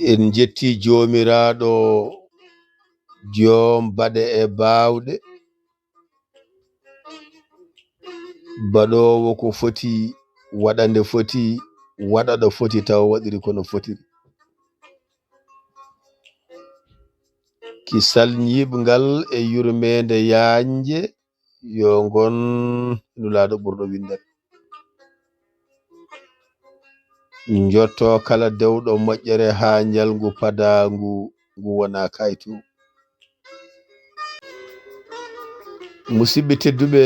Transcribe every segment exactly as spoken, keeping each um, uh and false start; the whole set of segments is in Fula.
En njetti Joomiraaɗo, joom baɗe e baawɗe, baɗoowo ko foti, waɗa nde foti, waɗa ɗo foti, tawa waɗiri kono fotiri. Kisal ñiiɓngal e yurmeende yaajnde yo ngon Nulaaɗo ɓurɗo winndere. Njotto kala dewɗo moƴƴere haa ñalngu padaangu ngu wona kaytu. Musidɓe tedduɓe,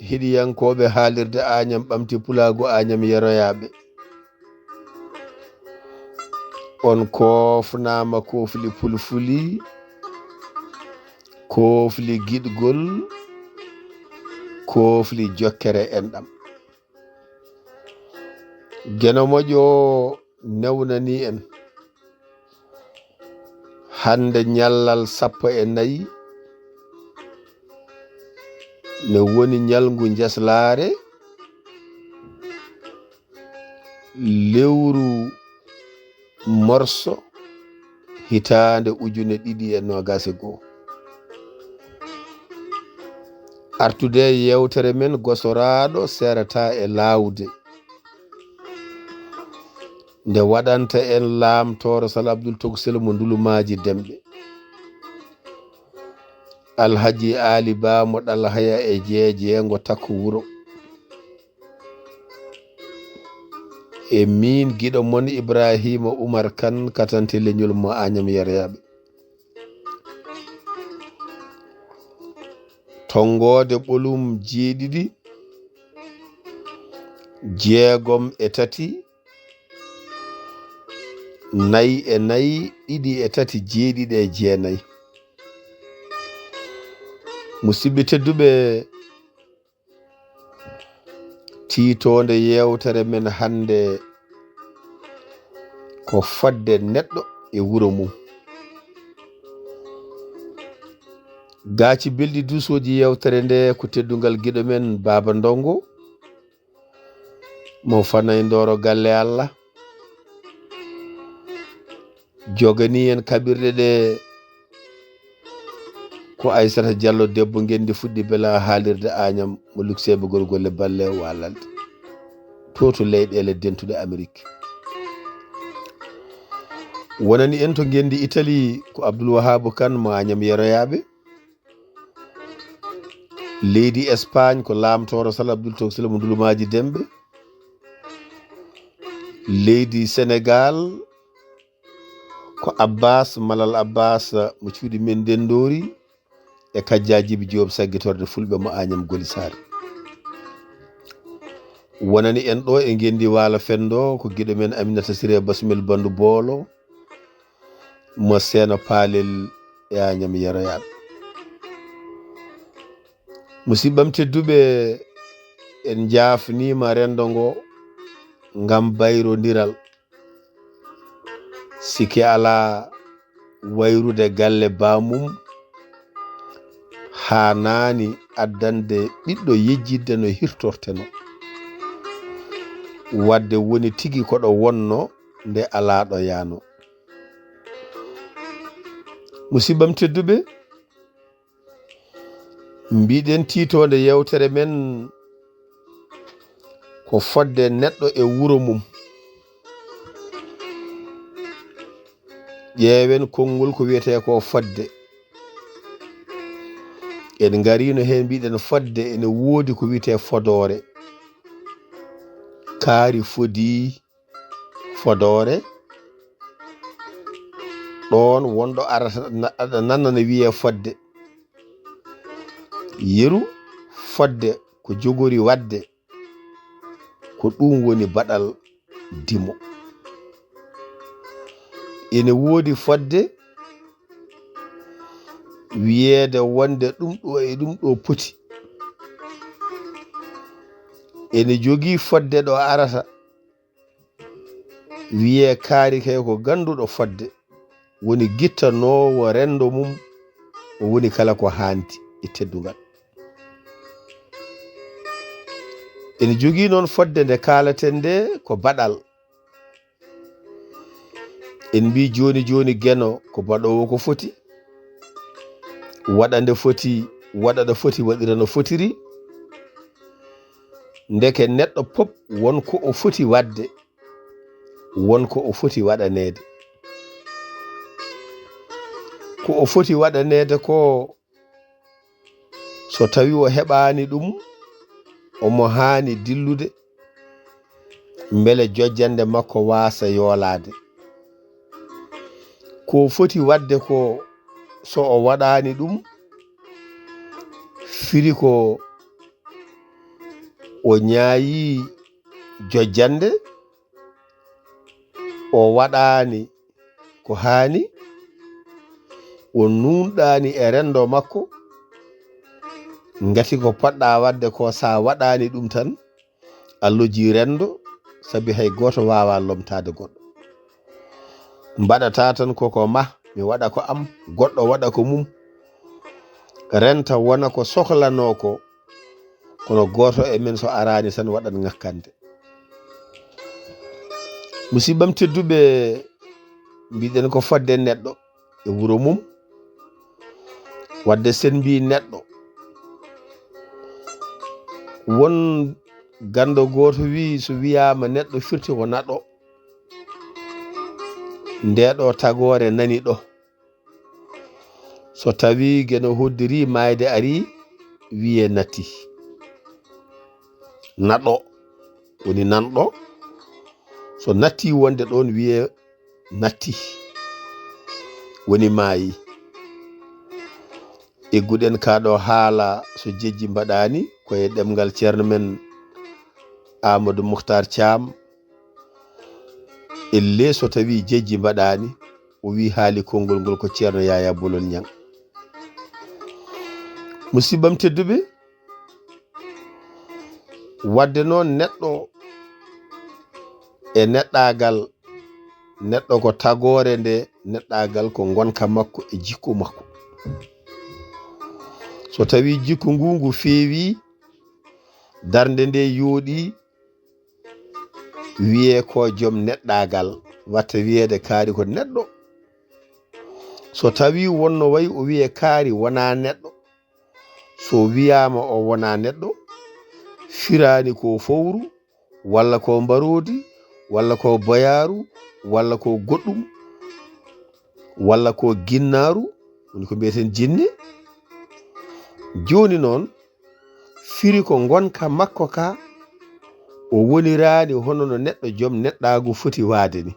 heɗiyankooɓe haalirde Añam Ɓamti Pulaagu Añam Yeroyaaɓe, on koofnaama koofli pulfuli, koofli giɗgol, koofli jokkere enɗam. Geno moƴƴo newnani en hannde ñallal sappo e nayi, ne woni ñalngu njaslaare, lewru morso, hitaande ujune ɗiɗi e noogas e goo. Artude e yeewtere men gosoraaɗo seerata e laawde, nde waɗanta en laamtooro Sal Abdul Togsel mo Ndulumaaji Demɓe, Alhaji Aali Ba mo Ɗalhaya e Jeejeengo Takko Wuro. E miin giɗo mon Ibraahiima Umar Kan, katante leñol mo Añam Yeroyaaɓe. Tonngoode ɓolum jeeɗiɗi, jeegom e tati, nayi e nayi, ɗiɗi e tati, jeeɗiɗi e jeenayi. Musidɓe tedduɓe, tiitoonde yeewtere men hannde ko fodde neɗɗo e wuro mum. Gaaci belɗi duusooji yeewtere nde ko teddungal giɗo men Baaba Ndongo, mo Fanay Ndooro Galle Allah. Joganii en kaɓirɗe ɗe ko Aysata Jallo debbo ngenndi fuɗɗi bela haalirde Añam mo lukseeɓe gol golle balle waalalde. To to leyɗeele dentuɗe Amerik. Wonani en to ngenndi Itali ko Abdul Wahaabu Kan mo Añam Yeroyaaɓe. Leydi Espagne ko laamtooro Sal Abdul Togsel mo Ndulumaaji Demɓe. Leydi Senegaal ko Abbas Malal Abbas mo cuuɗi men Ndenndoori e Kajjaajibi Joob saggitorde Fulɓe mo Añam Goli Saare. Wonani en ɗo e ngenndi Waalo Fenndo ko giɗo men Aminata Siree Basumel Banndu Boolo mo Seeno Paalel e Añam Yeroyaaɓe. Musidɓam tedduɓe, en njaafniima renndo ngo ngam bayrondiral. Sikke alaa, wayrude galle baamum haanaani addande ɓiɗɗo yejjitde no hirtorteno, waɗde woni tigi ko ɗo wonno nde alaa ɗo yaano. Musidɓam tedduɓe, mbiɗen tiitoonde yeewtere men ko fodde neɗɗo e wuro mum. Ƴeewen konngol ko wiyetee ko fodde. En ngariino heen, mbiɗen fodde ene woodi ko wiyetee fodoore. Kaari fodii fodoore. Ɗoon wonɗo arata na-, aɗa nana ne wiyee fodde. Yeru fodde ko jogori waɗde, ko ɗum woni baɗal dimo. Ene woodi fodde wiyeede wonde ɗum ɗo e ɗum ɗo poti. Ene jogii fodde ɗo arata wiyee kaari kay ko gannduɗo fodde, woni gittanoowo renndo mum, o woni kala ko haanti e teddungal. Ene jogii noon fodde nde kaalaten nde ko baɗal. En mbii jooni jooni Geno ko baɗoowo ko foti, waɗa nde foti, waɗa ɗo foti, waɗira no fotiri. Ndeke neɗɗo pop won ko o foti waɗde, won ko o foti waɗaneede. Ko o foti waɗaneede ko, so tawi o heɓaani ɗum, omo haani dillude, mbele jojjannde makko waasa yoolaade. Ko foti waɗde ko, so o waɗaani ɗum, firi ko o ñaayi jojjannde, o waɗaani ko haani, o nuunɗaani e renndo makko, ngati ko poɗɗa waɗde ko, sa waɗaani ɗum tan, a lojii renndo, sabi hay gooto waawaa lomtaade goɗɗo. Mbaɗata tan ko ko ma, mi waɗa ko am, goɗɗo waɗa ko mum. Renta wona ko sohlanoo ko, kono gooto e men so araani tan waɗat ŋakkande. Musiɓɓam tedduɓe, mbiɗen ko fodde neɗɗo e wuro mum. Wadde sen mbii neɗɗo, won ganndo gooto wii so wiyaama neɗɗo firti ko naɗo. Nde ɗo tagoore nani ɗo. So tawi Geno hoddiri maayde ari, wiye natti. Naɗo woni nanɗo. So natti wonde ɗon, wiye natti, woni maayi. Egguɗen ka ɗo haala so jejji mbaɗaani, ko e ɗemngal ceerno men Amadou Mouhtar Thiam. Elle so tawi jejji mbaɗaani, o wi haali konngol ngol ko ceerno Yaya Bolol Ñang. Musiɓɓam tedduɓe, wadde noon neɗɗo e neɗɗaagal, neɗɗo ko tagoore nde neɗɗaagal, ko ngonka makko e jikku makko. So tawi jikku ngu ngu feewi, darnde nde yooɗi, wiye ko joom neɗɗaagal, watta wiyeede kaari ko neɗɗo. So tawi wonno wayi o wiye kaari wonaa neɗɗo, so wiyaama o wonaa neɗɗo, firaani ko fowru, walla ko mbaroodi, walla ko boyaaru, walla ko goɗɗum, walla ko ginnaaru, woni ko mbiyeten jinne. Jooni noon, firi ko ngonka makko ka, o woniraani hono no neɗɗo joom neɗɗaagu foti waade ni.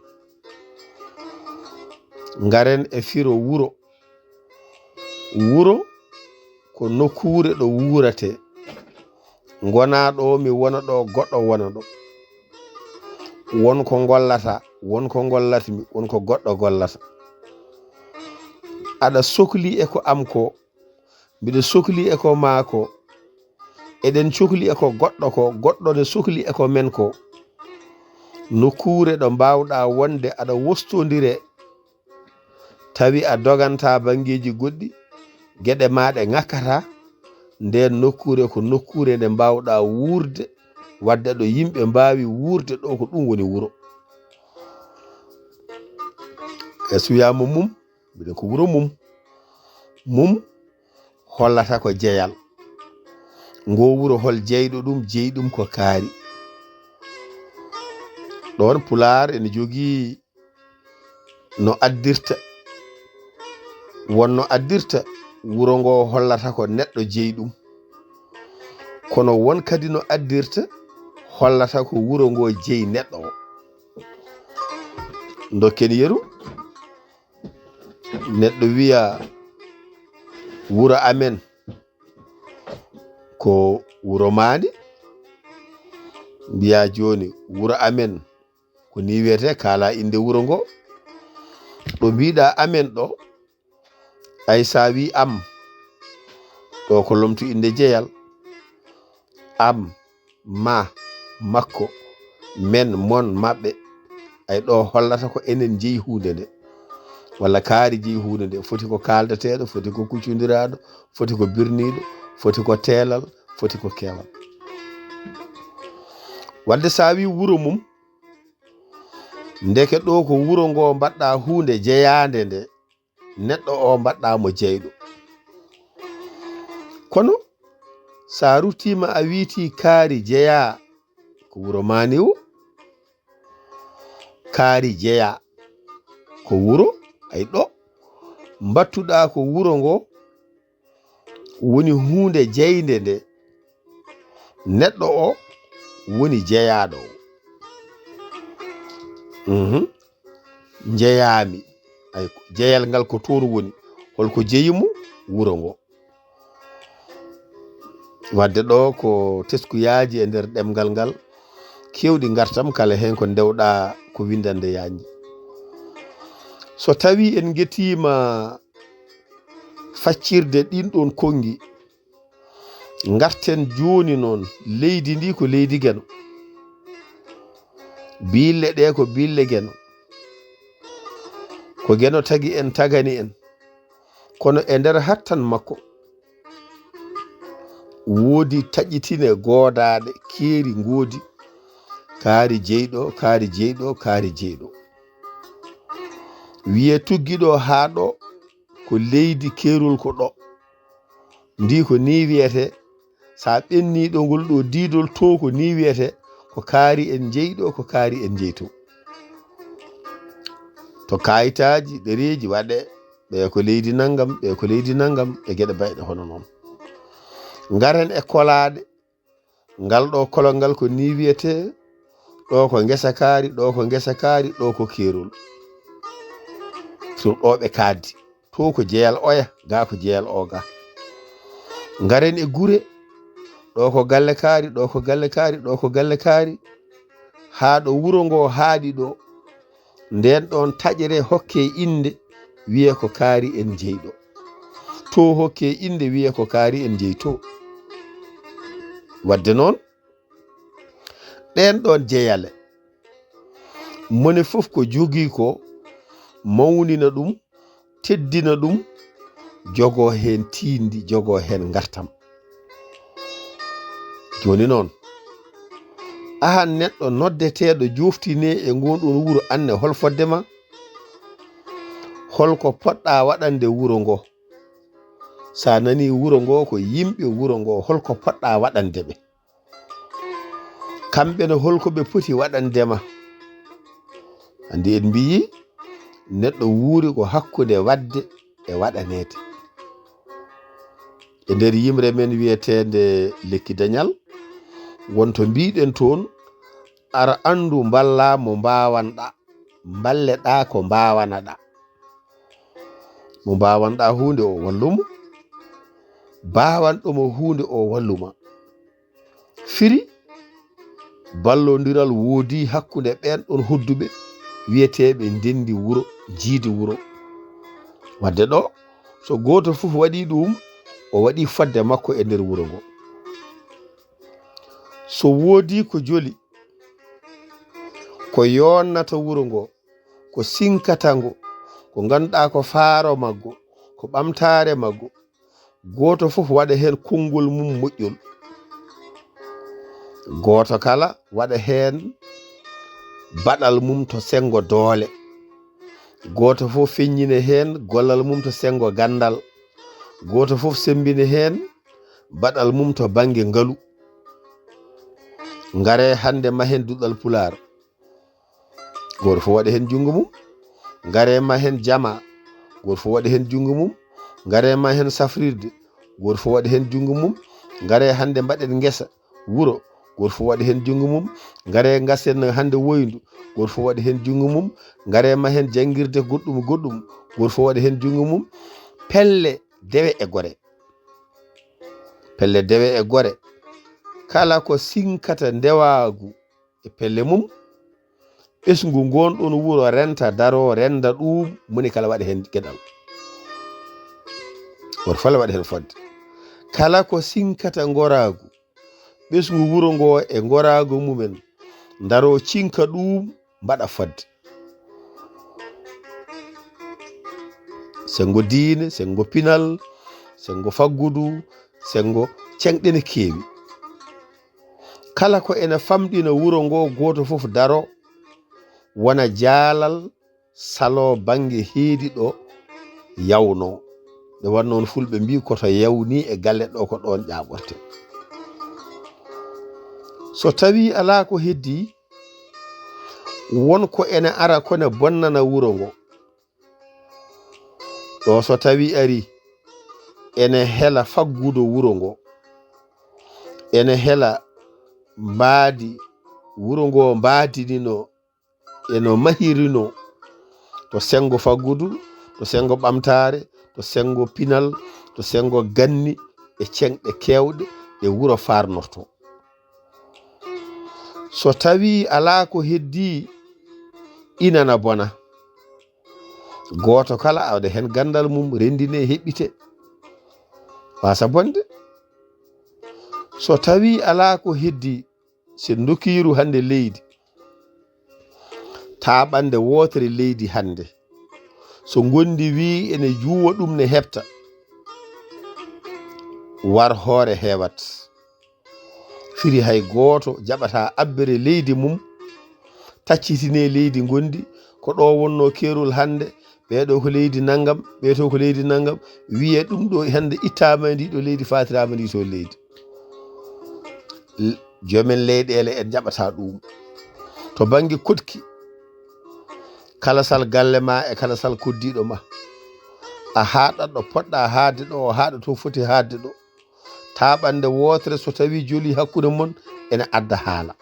Ngaren e firo wuro. Wuro ko nokkuure ɗo wuuratee. Ngonaa ɗo mi wona ɗo, goɗɗo wona ɗo. Won ko ngollata, won ko ngollatmi, won ko goɗɗo gollata. Aɗa sokli e ko am ko, mbiɗo sokli e ko maa ko. Eɗen cokli e ko goɗɗo ko, goɗɗo ne sokli e ko men ko. Nokkuure ɗo mbaawɗaa wonde aɗa wostondire, tawi a doganta banngeeji goɗɗi, geɗe maa ɗe ŋakkata, ndeen nokkuure ko nokkuure nde mbaawɗaa wuurde, wadde ɗo yimɓe mbaawi wuurde ɗo, ko ɗum woni wuro. E suyaama mum, mbiɗen ko wuro mum. Mum hollata ko jeyal. Ngo wuro hol jeyɗo ɗum? Jeyi ɗum ko kaari. Ɗoon Pulaar ene jogii no addirta, won no addirta wuro ngo hollata ko neɗɗo jeyi ɗum. Kono won kadi no addirta hollata ko wuro ngo jeyi neɗɗo o. Dokken yeru, neɗɗo wiya wuro amen ko wuro Maani, mbiya jooni wuro amen ko ni wiyete, kaala innde wuro ngo. Ɗo mbiɗa amen ɗo, ay sa wi am, ɗo ko lomtu innde jeyal. Am, ma, makko, men, mon, maɓɓe. Ay ɗo hollata ko enen jeyi huunde nde, walla kaari jeyi huunde nde. Foti ko kaaldeteeɗo, foti ko kuccondiraaɗo, foti ko birniiɗo, foti ko teelal, foti ko keewal. Wadde sa wi wuro mum, Ndeke ɗo ko wuro ngo mbaɗɗa huunde jeyaande nde, neɗɗo o mbaɗɗa mo jeyɗo. Kono sa ruttiima a wiiti kaari jeyaa, ko wuro maani o. Kaari jeyaa ko wuro, ay ɗo mbattuɗa ko wuro ngo woni huunde jeynde nde, neɗɗo o woni jeyaaɗo o. Mhm. Njeyaami. Ay, jeyal ngal ko toon woni. Holko jeyi mo? Wuro ngo. Wadde ɗo ko teskuyaaji e nder ɗemngal ngal, keewɗi ngartam kala heen ko ndewɗa ko winndannde yaajnde. So tawii en ngetiima faccirde ɗin ɗoon konngi, ngarten jooni noon, leydi ndi ko leydi Geno. Bille ɗe ko bille Geno. Ko Geno tagi en, tagani en. Kono e nder hattan makko, woodi taƴitine goodaaɗe, keeri ngoodi, kaari jeyɗo, kaari jeyɗo, kaari jeyɗo. Wiye tuggi ɗo haa ɗo ko leydi keerol ko ɗo. Ndi ko ni wiyete, sa ɓenni ɗo ngol ɗo diidol to ko ni wiyete, ko kaari en jeyi ɗo, ko kaari en jeyi to. To kayitaaji, ɗereeji waɗe, ɓe ko leydi nanngam, ɓe ko leydi nanngam, e geɗe bayɗe hono noon. Ngaren e kolaaɗe, ngal ɗo kolol ngal ko ni wiyete, ɗo ko ngesa kaari, ɗo ko ngesa kaari, ɗo ko keerol. So ɗo ɓe kaaddi. To ko jeyal oya, ga ko jeyal o ga. Ngaren e gure, ɗo ko galle kaari, ɗo ko galle kaari, ɗo ko galle kaari. Haa ɗo wuro ngo haaɗi ɗo, nden ɗon taƴere hokke innde, wiye ko kaari en jeyi ɗo. To hokke innde, wiye ko kaari en jeyi to. Wadde noon, ɗen ɗon jeyale, mone fof ko jogii ko mawnina ɗum, teddina ɗum, jogo heen tiiɗndi, jogo heen ngartam. Jooni noon, ahan neɗɗo noddeteeɗo, jooftine e ngon ɗon wuro, anne hol fodde ma? Holko poɗɗa waɗande wuro ngo? Sa nani wuro ngo ko yimɓe wuro ngo, holko poɗɗa waɗande ɓe? Kamɓe no, holko ɓe poti waɗande ma? Andi en mbiyi, neɗɗo wuuri ko hakkunde waɗde e waɗaneede. E nder yimre men wiyeteende lekki dañal, wonto mbiɗen toon, ara anndu mballa mo mbawanɗa, mballeɗa ko mbawanaɗa. Mo mbawanɗa huunde o wallumo, bawanɗo mo huunde o walluma. Firi, ballondiral woodi hakkunde ɓen ɗon hodduɓe, wiyeteeɓe ndendi wuro, jiidi wuro. Wadde ɗo, so gooto fof waɗi ɗum, o waɗi fodde makko e nder wuro ngo. So woodi ko joli, ko yonnata wuro ngo, ko sinkata ngo, ko ngannduɗaa ko faaro maggo, ko ɓamtaare maggo, gooto fof waɗa heen konngol mum moƴƴol. Gooto kala waɗa heen baɗal mum to senngo doole. Gooto fof feññina heen gollal mum to senngo ganndal. Gooto fof semmbina heen baɗal mum to bannge ngalu. Ngare hannde mahen Duɗal Pulaar. Gooto fof waɗa heen junngo mum. Ngare mahen jama. Gooto fof waɗa heen junngo mum. Ngare mahen safrirde. Gooto fof waɗa heen junngo mum. Ngare hannde mbaɗen ngesa, wuro. Gooto fof waɗa heen junngo mum. Ngare ngasen hannde woyndu. Gooto fof waɗa heen junngo mum. Ngare mahen janngirde goɗɗum goɗɗum. Gooto fof waɗa heen junngo mum. Pelle dewe e gore. Pelle dewe e gore. Kala ko sinkata ndewaagu e pelle mum, ɓesngu ngon ɗon wuro renta, daro, renda ɗum, moni kala waɗa heen geɗal. Gooto fof waɗa heen fodde. Kala ko sinkata ngoraagu, ɓesngu wuro ngo e ngoraagu mumen, daro cinka ɗum, mbaɗa fodde. Senngo diine, senngo pinal, senngo faggudu, senngo ceŋɗe ne keewi. Kala ko ene famɗina wuro ngo, gooto fof daro, wona jaalal saloo bannge heedi ɗo yawnoo. Nde wonnoo noon, fulɓe mbii, ko to yawnii e galle ɗo, ko ɗoon ƴaaɓortee. So tawii alaa ko heddii, won ko ene ara ko ne bonnana wuro ngo. Ɗo so tawii arii, ene hela faggudu wuro ngo, ene hela mbaadi wuro ngo mbaadinino, eno mahirino, to senngo faggudu, to senngo ɓamtaare, to senngo pinal, to senngo ganni e ceŋɗe keewɗe ɗe wuro faarnortoo. So tawii alaa ko heddii, ina na bona. Gooto kala aɗa heen ganndal mum, renndinee, heɓɓitee, waasa bonde. So tawii alaa ko heddii, so ndokiiru hannde leydi, taaɓannde wootere leydi hannde, so ngonndi wii ene juuwa ɗum ne heɓta, war hoore heewat. Firi hay gooto jaɓataa abbere leydi mum, taccitinee leydi ngonndi, ko ɗo wonnoo keerol hannde, ɓee ɗo ko leydi nanngam, ɓee to ko leydi nanngam, wiyee ɗum ɗo hannde ittaama e ndi ɗo leydi, faatiraama ndi to leydi. L-, joomen leyɗeele en jaɓataa ɗum. To bannge koɗki, kala sal galle ma e kala sal koddiiɗo ma, a haaɗat ɗo poɗɗa haadde ɗo, o haaɗa to foti haadde ɗo. Taaɓannde wootere so tawii jolii hakkunde mon, ene adda haala.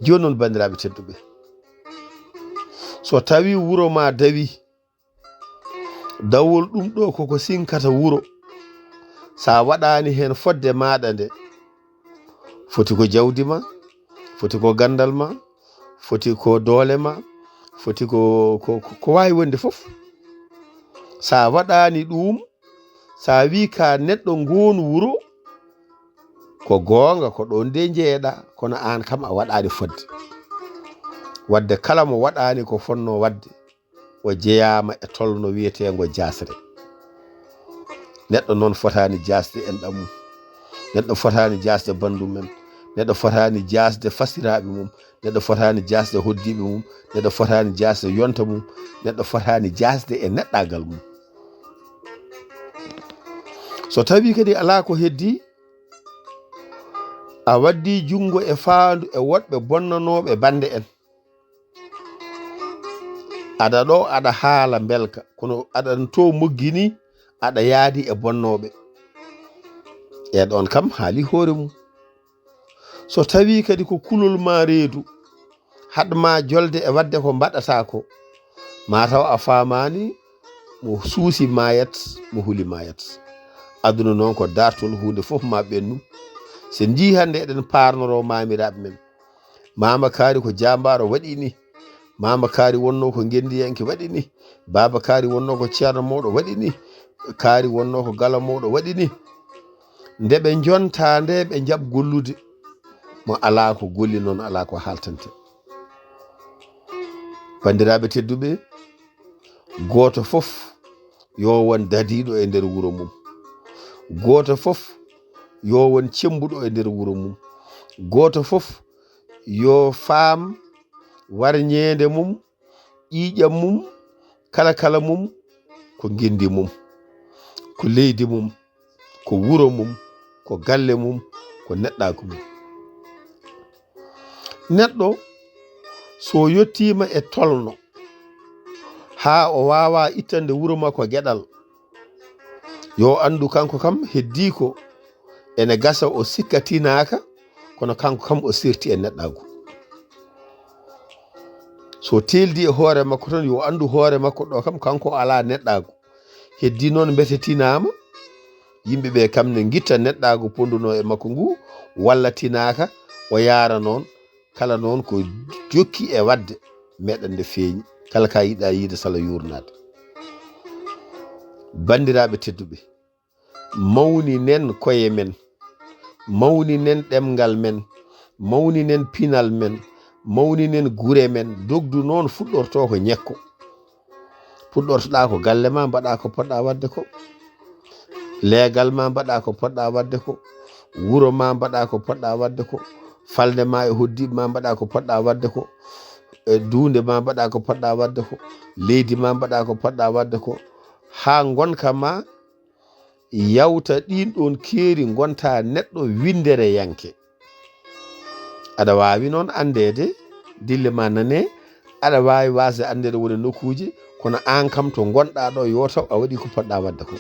Jooni noon, banndiraaɓe tedduɓe, so tawii wuro ma dawii, dawol ɗum ɗo koko sinkata wuro, so a waɗaani heen fodde maaɗa nde, foti ko jawdi ma, foti ko ganndal ma, foti ko doole ma, foti ko, ko, ko, ko waawi wonde fof. So a waɗaani ɗum, so a wii ka neɗɗo ngoon wuro, ko goonga, ko ɗoon de njeeɗa, kono aan kam a waɗaani fodde. Wadde kala mo waɗaani ko fonnoo waɗde, o jeyaama e tolno wiyeteengo jaasre. Neɗɗo noon fotaani jaasde enɗam mum. Neɗɗo fotaani jaasde banndum en. Neɗɗo fotaani jaasde fasiraaɓe mum. Neɗɗo fotaani jaasde hoddiiɓe mum. Neɗɗo fotaani jaasde yonta mum. Neɗɗo fotaani jaasde e neɗɗaagal mum. So tawii kadi alaa ko heddii, a waddii junngo e faandu e woɗɓe bonnanooɓe bannde en. Aɗa ɗo, aɗa haala mbelka, kono aɗa to moggini, aɗa yaadi e bonnooɓe. E ɗoon kam haali hoore mum. So tawii kadi ko kulol ma reedu, haɗ ma jolde e waɗde ko mbaɗata ko, ma taw a faamaani mo suusi maayat, mo huli maayat. Aduna noon ko dartol, huunde fof ma ɓennu. So njii hannde eɗen paarnoroo maamiraaɓe men, Maama Kaari ko jaambaaro waɗi ni. Maama Kaari wonnoo ko ngenndiyanke waɗi ni. Baaba Kaari wonnoo ko ceerno mawɗo waɗi ni. Kaari wonnoo ko galo mawɗo waɗi ni. Nde ɓe njontaa nde ɓe njaɓ gollude. Mo alaa ko golli noon alaa ko haaltante. Banndiraaɓe tedduɓe, gooto fof yo won dadiiɗo e nder wuro mum. Gooto fof yo won cemmbuɗo e nder wuro mum. Gooto fof yo faam warñeende mum, ƴiiƴam mum, kala kala mum, ko ngenndi mum, ko leydi mum, ko wuro mum, ko galle mum, ko neɗɗaagu mum. Neɗɗo so yottiima e tolno haa o waawaa ittande wuro makko geɗal, yo anndu kanko kam heddii ko ene gasa o sikka tinaaka, kono kanko kam o sirti e neɗɗaagu. So teeldi e hoore makko tan, yo anndu hoore makko ɗo kam, kanko o alaa neɗɗaagu. Heddii noon mbete tinaama, yimɓe ɓe kam ne ngitta neɗɗaagu pondunoo e makko ngu, walla tinaaka, o yaara noon. Kala noon ko jokki e waɗde, meɗen nde feeñi. Kala ka yiɗa yiide sala yuurnaade. Banndiraaɓe tedduɓe, mawninen koye men, mawninen ɗemngal men, mawninen pinal men, mawninen gure men. Dogdu noon fuɗɗortoo ko ñekko. Puɗɗortoɗaa ko galle ma, mbaɗa ko poɗɗa waɗde ko. Leegal ma, mbaɗa ko poɗɗa waɗde ko. Wuro ma, mbaɗa ko poɗɗa waɗde ko. Falnde ma e hoddiiɓe ma, mbaɗa ko poɗɗa waɗde ko. e duunde ma mbaɗa ko poɗɗa waɗde ko, leydi ma mbaɗa ko poɗɗa waɗde ko, haa ngonka ma yawta ɗin ɗon keeri, ngonta neɗɗo winndereyanke. Aɗa waawi noon anndeede, dille ma nane, aɗa waawi waasde anndeede woni nokkuuji, kono aan kam to ngonɗa ɗo, yo taw a waɗi ko poɗɗa waɗde ko.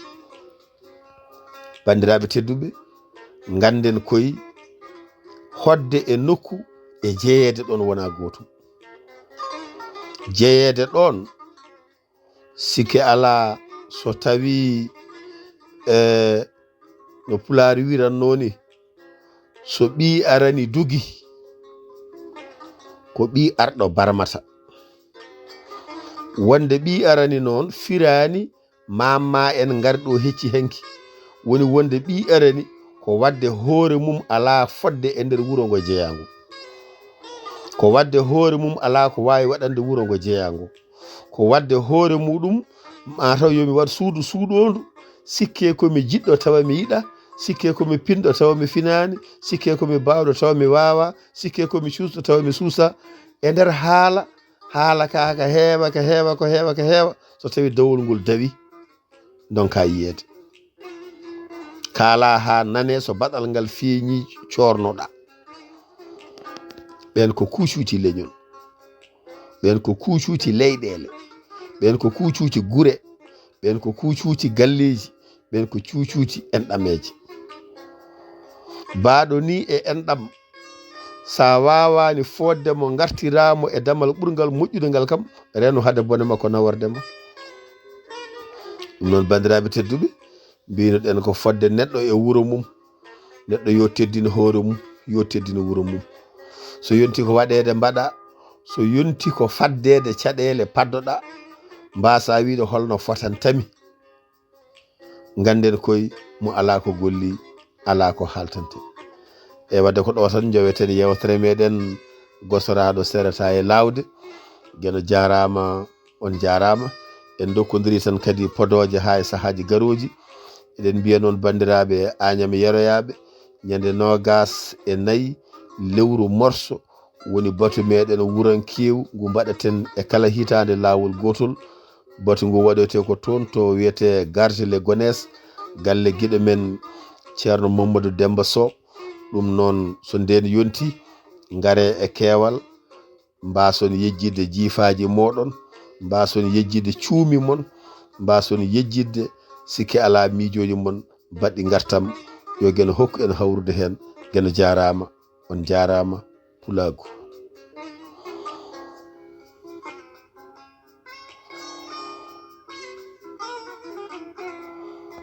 Banndiraaɓe tedduɓe, ngannden koy hoɗde e nokku e jeyeede ɗon wona gootum. Jeyeede ɗon, sikke alaa, so tawi, e, no Pulaar wiranno ni, so ɓii arani dugi, ko ɓii arɗo barmata. Wonde ɓii arani noon firaani maam ma en ngari ɗo hecci hanki. Woni wonde ɓii arani ko waɗde hoore mum alaa fodde e nder wuro ngo jeyaa ngo. Ko waɗde hoore mum alaa ko waawi waɗande wuro ngo jeyaa ngo. Ko waɗde hoore muɗum, ma taw yo mi waɗ suudu suuɗoondu, sikke ko mi jiɗɗo tawa mi yiɗa, sikke ko mi pinɗo tawa mi finaani, sikke ko mi baawɗo tawa mi waawa, sikke ko mi cuusɗo tawa mi suusa. E nder haala, haala ka ka heewa, ka heewa, ko heewa, ka heewa, so tawi dawol ngol dawi, ndonka yiyeede. Kaala haa nane so baɗal ngal feeñi, coornoɗa. Ɓen ko kuucuuci leñol. Ɓen ko kuucuuci leyɗeele. Ɓen ko kuucuuci gure. Ɓen ko kuucuuci galleeji. Ɓen ko cuucuuci enɗameeje. Baaɗo ni e enɗam, sa waawaani fodde mo, ngartiraa mo e damal ɓurngal moƴƴude ngal kam, reeno hade bone makko naworde ma. Ɗum noon, banndiraaɓe tedduɓe, mbinoɗen ko fodde neɗɗo e wuro mum. Neɗɗo yo teddin hoore mum, yo teddin wuro mum. So yonti ko waɗeede, mbaɗa. So yonti ko faddeede caɗeele, paddoɗa. Mbasa wiide holno fotantami. Ngannden koy, mo alaa ko golli, alaa ko haaltante. E wadde ko ɗo tan njoweten yewtere meɗen gosoraaɗo serata e laawde. Geno jaaraama, on jaaraama. En ndokkondiri tan kadi podooje haa e sahaaji garooji. Eɗen mbiya noon, banndiraaɓe Añam yeroyaaɓe, ñande noogas e nayi lewru morso woni batu meɗen Wurankeew ngu mbaɗaten e kala hitaande laawol gootol. Batu ngu waɗoyte ko toon to wiyetee Garde les Gones, galle giɗo men Ceerno Mamadou Demba Sow. Ɗum noon, so ndeen yonti, ngare e keewal, mbaason yejjitde jiifaaji mooɗon, mbaason yejjitde cuumi mon, mbaason yejjitde sikke alaa miijooji mon baɗɗi ngartam. Yo Geno hokku en hawrude heen. Geno jaaraama, on jaaraama, Pulaagu.